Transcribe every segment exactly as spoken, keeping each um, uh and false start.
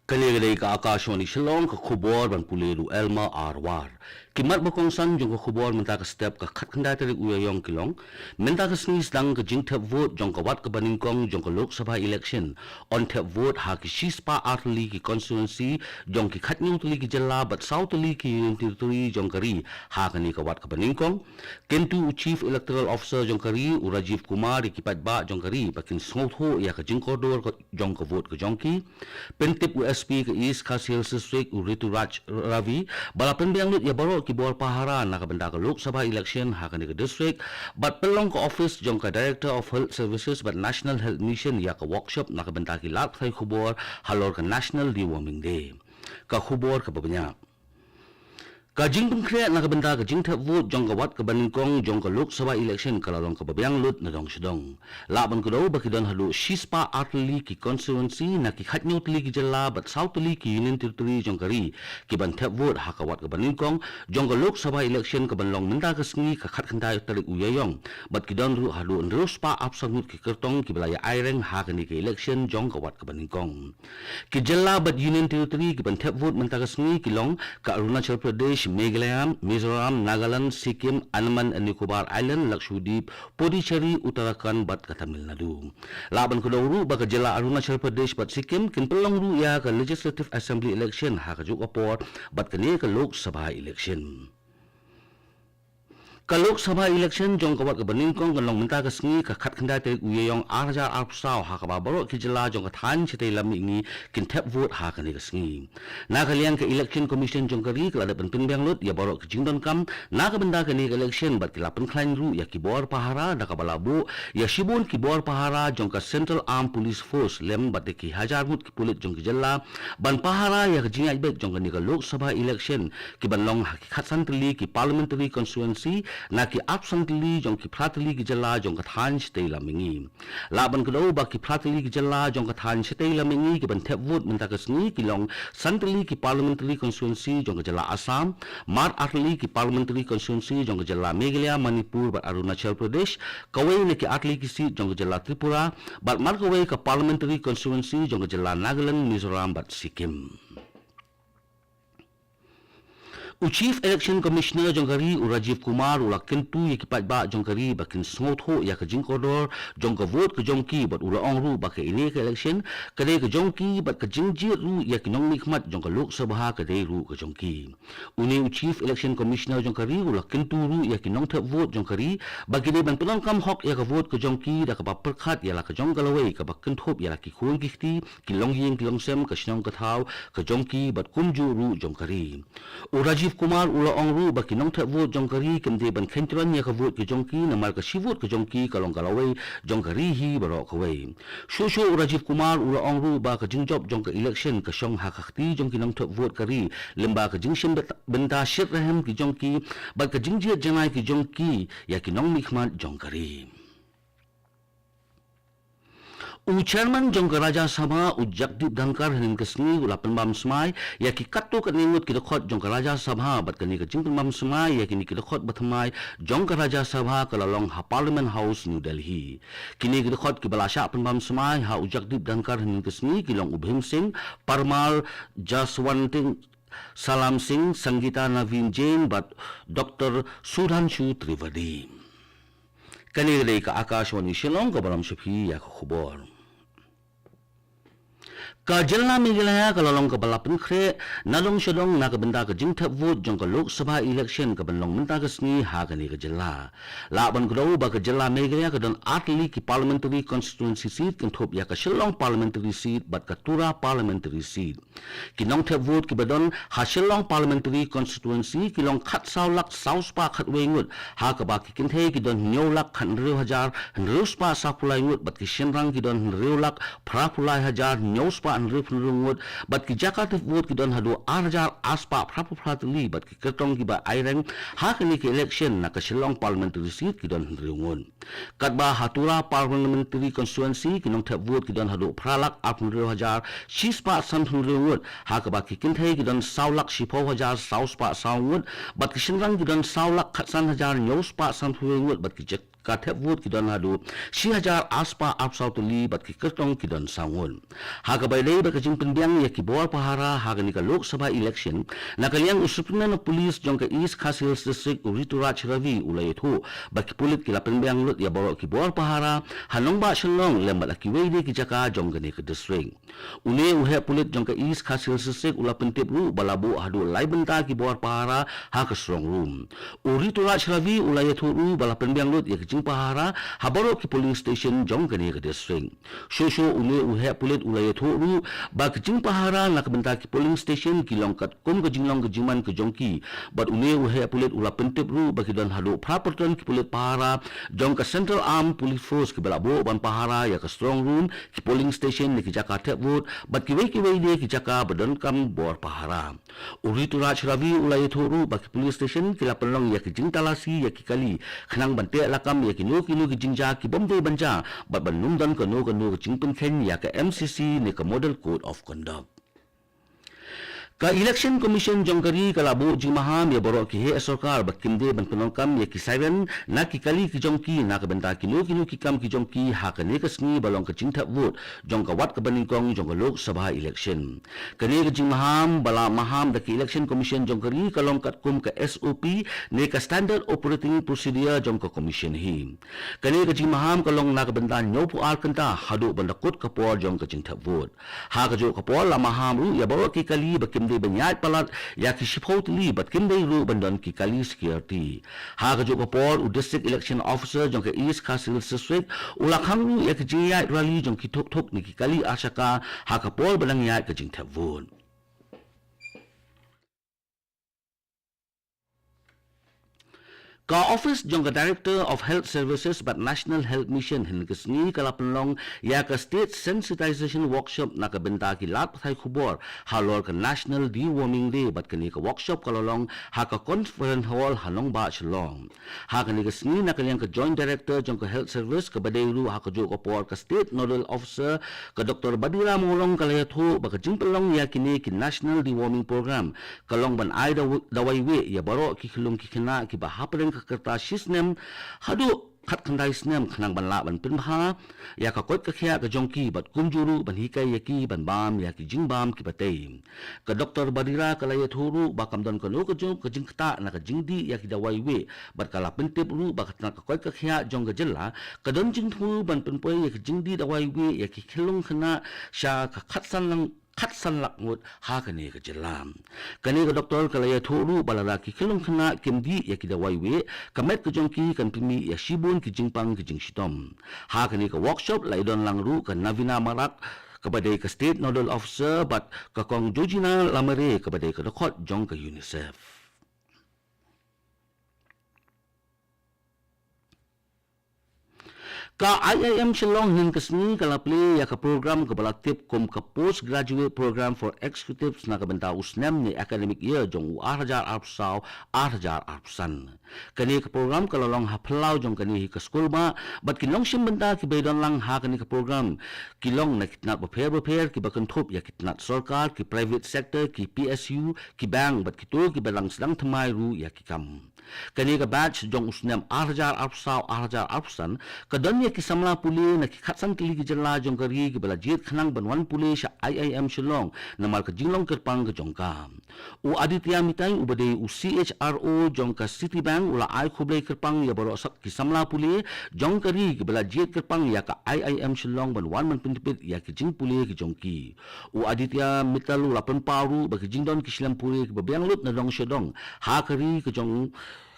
Kane ka dei ka Akashvani Shillong, ka khubor ban pule da u Elma Arwar. Ki mat ba kongsan jong ka khubor mynta ka step, ka khatkhyndai tarik u Ïaïong ki long: Mynta ka sngi sdang ka jingthep vote jong ka wat kaba nyngkong jong ka Lok Sabha election. Yn thep vote ha ki shispah artylli ki constituency jong ki khathynñiew tylli ki jylla bad saw tylli ki Union Territory jong ka ri ha kane ka wat kaba nyngkong. Kyntu u Chief Electoral Officer jong ka ri, u Rajiv Kumar, ïa ki paidbah jong ka ri ba kin sngewthuh ïa ka jingkordor ka, jong ka vote ka jong ki. Pyntip u S P ka East Khasi Hills District, u Rituraj Ravi, ba la pynbiang lut ïa baroh ki bor pahara na ka bynta ka Lok Sabha election ha kane ka district, bad pynlong ka office jong ka Director of Health Services bad National Health Mission ïa ka workshop na ka bynta ki lad pathai khubor halor ka National Deworming Day. Ka khubor kaba bniah. Ka jingpynkhreh na ka bynta ka jingthep vote jong ka wat kaba nyngkong jong ka Lok Sabha election ka la long kaba biang lut nadong shadong. Lah ban kdew ba ki don haduh shispah artylli ki constituency na ki khathynñiew tylli ki jylla bad saw tylli ki Union Territory jong ka ri ki ban thep vote ha ka wat kaba nyngkong jong ka Lok Sabha election ka ban long mynta ka sngi, ka khatkhyndai tarik u Ïaïong, bad ki don ruh haduh hynriewspah arphew san ngut ki kyrtong kiba la ïa aireng ha kane ka election jong ka wat kaba nyngkong. Ki jylla bad Union Territory ki ban thep vote mynta ka sngi ki long ka Arunachal Pradesh, Meghalaya, Mizoram, Nagaland, Sikkim, Andaman and Nicobar Island, Lakshadweep, Puducherry, Uttarakhand bad ka Tamil Nadu. Lah ban kdew ruh ba ka jylla Arunachal Pradesh bad Sikkim kin pynlong ruh ïa ka Legislative Assembly election ha kajuh ka por bad kane ka Lok Sabha election. Ka Lok Sabha election jong ka wat kaba nyngkong kan long mynta ka sngi, ka khatkhyndai tarik u Ïaïong ar hajar arphew saw, ha kaba baroh ki jylla jong ka thaiñ shatei lam mihngi kin thep vote ha kane ka sngi. Na ka liang ka Election Commission jong ka ri ka la dep ban pynbiang lut ïa baroh ki jingdonkam na ka bynta kane ka election bad ki la pynkhlaiñ ruh ïa ki bor pahara, da kaba la buh ïa shibun ki bor pahara jong ka Central Armed Police Force lem bad da ki hajar ngut ki pulit jong ki jylla ban pahara ïa ka jingïaid beit jong kane ka Lok Sabha election, ki ban long ha ki khatsan tylli ki parliamentary constituency na ki arphew san tylli jong ki phra tylli ki jylla jong ka thaiñ shatei lam mihngi. Lah ban kdew ba ki phra tylli ki jylla jong ka thaiñ shatei lam mihngi ki ban thep vote mynta ka sngi ki long san tylli ki parliamentary constituency jong ka jylla Assam, mar ar tylli ki parliamentary constituency jong ka jylla Meghalaya, Manipur bad Arunachal Pradesh, kawei na ki ar tylli ki seat jong ka jylla Tripura, bad mar kawei ka parliamentary constituency jong ka jylla Nagaland, Mizoram bad Sikkim. U Chief Election Commissioner jong ka ri, u Rajiv Kumar, u la kyntu ïa ki paidbah jong ka ri ba kin sngewthuh ïa ka jingkordor jong ka vote ka jong ki, bad u la ong ruh ba kane ka election ka dei ka jong ki bad ka jingjied ruh ïa ki nongmihkhmat jong ka Lok Sabha ka dei ruh ka jong ki. Une u Chief Election Commissioner jong ka ri u la kyntu ruh ïa ki nongthep vote jong ka ri ba ki dei ban pyndonkam hok ïa ka vote ka jong ki, da kaba pyrkhat ïa la ka jong ka lawei, kaba kynthup ïa la ki khun ki kti, ki longïing ki longsem, ka shnong ka thaw ka jong ki bad kumjuh ruh jong ka ri. U Rajiv Kumar u la ong ruh ba ki nongthep vote jong ka ri kim dei ban kheiñ tyrren ïa ka vote ka jong ki, namar ka shi vote ka jong ki ka long ka lawei jong ka ri hi baroh kawei. Shuh shuh u Rajiv Kumar u la ong ruh ba ka jingjop jong ka election ka shong ha ka kti jong ki nongthep vote ka ri, lyngba ka jingshim bynta shitrhem ki jong ki bad ka jingjied janai ki jong ki ïa ki nongmihkhmat jong ka ri. U Chairman jong ka Rajya Sabha, u Jagdeep Dhankhar, hynnin ka sngi u la pynbam smai ïa ki katto katne ngut ki dkhot jong ka Rajya Sabha, bad kane ka jingpynbam smai ïa kine ki dkhot bathymmai jong ka Rajya Sabha ka la long ha Parliament House, New Delhi. Kine ki dkhot kiba la shah pynbam smai ha u Jagdeep Dhankhar hynnin ka sngi ki long u Bhim Singh Parmar, Jaswant Singh, Salam Singh, Sangeeta Naveen Jain bad Doctor Sudhanshu Trivedee. Kane ka dei ka Akashvani Shillong kaba lam sha phi ïa ka khubor. Ka jylla Meghalaya ka la long kaba la pynkhreh nadong shadong na ka bynta ka jingthep vote jong ka Lok Sabha election ka ban long mynta ka sngi ha kane ka jylla. Lah ban kdew ba ka jylla Meghalaya ka don ar tylli ki parliamentary constituency seat, kynthup ïa ka Shillong parliamentary seat bad ka Tura parliamentary seat. Ki nongthep vote kiba don ha Shillong parliamentary constituency ki long khatsaw lak saw spah khatwei ngut, ha kaba ki kynthei ki don hynñiew lak khathynriew hajar hynriew spah sawphew lai ngut, bad ki shynrang ki don hynriew lak phraphew lai hajar hynñiew spah hynriewphew hynriew ngut, bad ki jaka thep vote ki don haduh ar hajar ar spah phraphew phra tylli, bad ki kyrtong kiba aireng ha kane ka election na ka Shillong parliamentary seat ki don hynriew ngut. Katba ha Tura parliamentary constituency ki nongthep vote ki don haduh phra lak arphew hynriew hajar shi spah sanphew hynriew ngut, ha kaba ki kynthei ki don saw lak shiphew hajar saw spah saw ngut, bad ki shynrang ki don saw lak khatsan hajar hynñiew spah sanphew wei ngut, bad ki jaka ka thep vote ki don haduh shi hajar arspah arphew saw tylli bad ki kyrtong ki don saw ngut. Ha kaba ïadei bad ka jingpynbiang ïa ki bor pahara ha kane ka Lok Sabha election, na ka liang u Superintendent of Police jong ka East Khasi Hills District, u Rituraj Ravi, u la ïathuh ba ki pulit ki la pynbiang lut ïa baroh ki bor pahara ha nongbah Shillong lem bad ha kiwei de ki jaka jong kane ka district. Une u heh pulit jong ka East Khasi Hills District u la pyntip ruh ba la buh haduh lai bynta ki bor pahara ha ka strong room. U Rituraj Ravi u la ïathuh ruh ba la pynbiang lut ïa ka jingpahara ha baroh ki polling station jong kane ka district. Shuh shuh une u heh pulit u la ïathuh ruh ba ka jingpahara na ka bynta ki polling station ki long katkum ka jinglong ka jingman ka jong ki. Bad une u heh pulit u la pyntip ruh ba ki don haduh phra pyrton ki pulit pahara jong ka Central Armed Police Force kiba la buh ban pahara ïa ka strong room, ki polling station ne ki jaka thep vote bad kiwei kiwei de ki jaka ba donkam bor pahara. U Rituraj Ravi u la ïathuh ruh ba ki polling station ki la pynlong ïa ki jingtalasi ïa ki kali khnang ban teh lakam ïa kino kino ki jingjia ki bym dei ban jia bad ban ym don kano kano ka jingpynkheiñ ïa ka M C C ne ka Model Code of Conduct. Ka Election Commission jong ka ri ka la buh jingmaham ïa baroh ki heh sorkar ba kim dei ban pyndonkam ïa ki siren na ki kali ki jong ki na ka bynta kino kino ki kam ki jong ki ha kane ka sngi ba long ka jingthep vote jong ka wat kaba nyngkong jong ka Lok Sabha election. Kane ka jingmaham ba la maham da ka Election Commission jong ka ri ka long katkum ka S O P ne ka Standard Operating Procedure jong ka Commission hi. Kane ka jingmaham ka long na ka bynta hynñiewphew ar kynta haduh ban da kut ka por jong ka jingthep vote. Ha kajuh ka por la maham ruh ïa baroh ki kali ba kim dei ban ïaid palat ïa ki shiphew tylli bad kim dei ruh ban don ki kali security. Ha kajuh ka por u District Election Officer jong ka East Khasi Hills District u la khang ruh ïa ki jingïaid rally jong ki thuk thuk ne ki kali ar shaka ha ka por ba dang ïaid ka jingthep vote. Ka office jong ka Director of Health Services bad National Health Mission hynne ka sngi ka la pynlong ïa ka State Sensitization Workshop na ka bynta ki lad pathai khubor halor ka National Deworming Day bad kane ka workshop ka la long ha ka Conference Hall ha nongbah Shillong. Ha kane ka sngi na ka liang ka Joint Director jong ka Health Service kaba dei ruh ha kajuh ka por ka State Nodal Officer ka Doctor Badira Mawlong ka la ïathuh ba ka jingpynlong ïa kine ki National Deworming Program ka long ban ai daw-, dawai wieh ïa baroh ki khyllung ki khynnah kiba hapdeng ka rta shi snem haduh khatkhyndai snem khnang ban lah ban pynbha ïa ka koit ka khiah ka jong ki bad kumjuh ruh ban hikai ïa ki ban bam ïa ki jingbam kiba tei. Ka Doctor Badira ka la ïathuh ruh ba kam don kano kano ka jingktah na ka jingdih ïa ki dawai wieh bad ka la pyntip ruh ba ka tnat ka koit ka khiah jong ka jylla ka don jingthmu ban pynpoi ïa ka jingdih dawai wieh ïa ki khyllung khynnah sha ka khatsan lang khatsan lak ngut ha kane ka jylla. Kane ka doktor ka la ïathuh ruh ba lada ki khyllung khynnah kim dih ïa ki dawai wieh, ka met ka jong ki kan pynmih ïa shibun ki jingpang ki jingshitom. Ha kane ka workshop la ïadon lang ruh ka Navina Marak kaba dei ka State Nodal Officer bad ka Kong Georgina Lamare kaba dei ka dkhot jong ka UNICEF. Ka I I M Shillong hynne ka sngi ka la plie ïa ka program kaba la tip kum ka Postgraduate Program for Executives na ka bynta u snem ne academic year jong u ar hajar arphew saw ar hajar arphew san. Kane ka program ka la long ha phyllaw jong kane hi ka skulbah bad ki nongshim bynta kiba ïadon lang ha kane ka program ki long na ki tnat bapher bapher kiba kynthup ïa ki tnat sorkar, ki private sector, ki P S U, ki bank bad kito kiba dang sdang thymmai ruh ïa ki kam. Kane ka batch jong u snem ar hajar arphew saw ar hajar arphew san ka don ïa ki samla pule na ki khatsan tylli ki jylla jong ka ri kiba la jied khnang ban wan pule sha I I M Shillong namar ka jinglong kyrpang ka jong ka. U Aditya Mitai uba dei u C H R O jong ka Citibank u la ai khublei kyrpang ïa baroh ki samla pule jong ka ri kiba la jied kyrpang ïa ka I I M Shillong ban wan ban pyntbit ïa ki jingpule ki jong ki. U Aditya Mittal u la pynpaw ruh ba ki jingdon ki shlem pule kiba biang lut na dong sha dong ha ka ri ka jong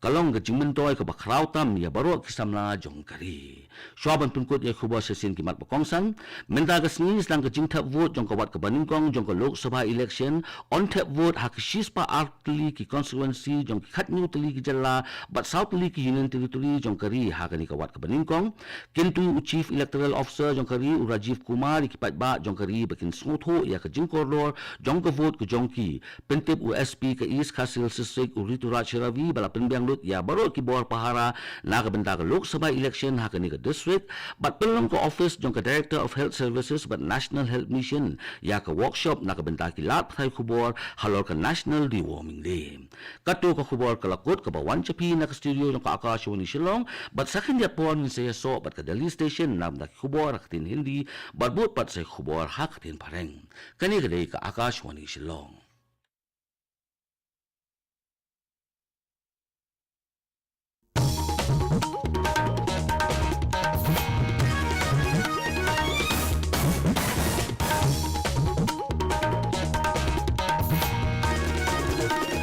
ka long ka jingmyntoi kaba khraw tam ïa baroh ki samla jong ka ri. Shuwa ban pynkut ïa ki khubor sha sien ki mat ba kongsan, mynta ka sngi sdang ka jingthep vote jong ka wat kaba nyngkong jong ka Lok Sabha election, yn thep vote ha ki shispah ar tylli ki constituency jong ki khathynñiew tylli ki jylla bad saw tylli ki Union Territory jong ka ri ha kane ka wat kaba nyngkong. Kyntu u Chief Electoral Officer jong ka ri u Rajiv Kumar ïa ki paidbah jong ka ri ba kin sngewthuh ïa ka jingkordor jong ka vote ka jong ki. Pyntip u S P ka East Khasi Hills District u Rituraj Ravi ba la pynbiang ïa baroh ki bor pahara na ka bynta ka Lok Sabha election ha kane ka district, bad pynlong ka office jong ka Director of Health Services bad National Health Mission ïa ka workshop na ka bynta ki lad pathai khubor halor ka National Deworming Day. Kato ka khubor ka la kut kaba wan sha phi na ka studio jong ka Akashvani Shillong, bad sa khyndiat por ngin sa ïasoh bad ka Delhi Station na ka bynta ki khubor ha ka ktien Hindi, bad bud pat sa ki khubor ha ka ktien Phareng. Kane ka dei ka Akashvani Shillong.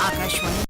Akashvani.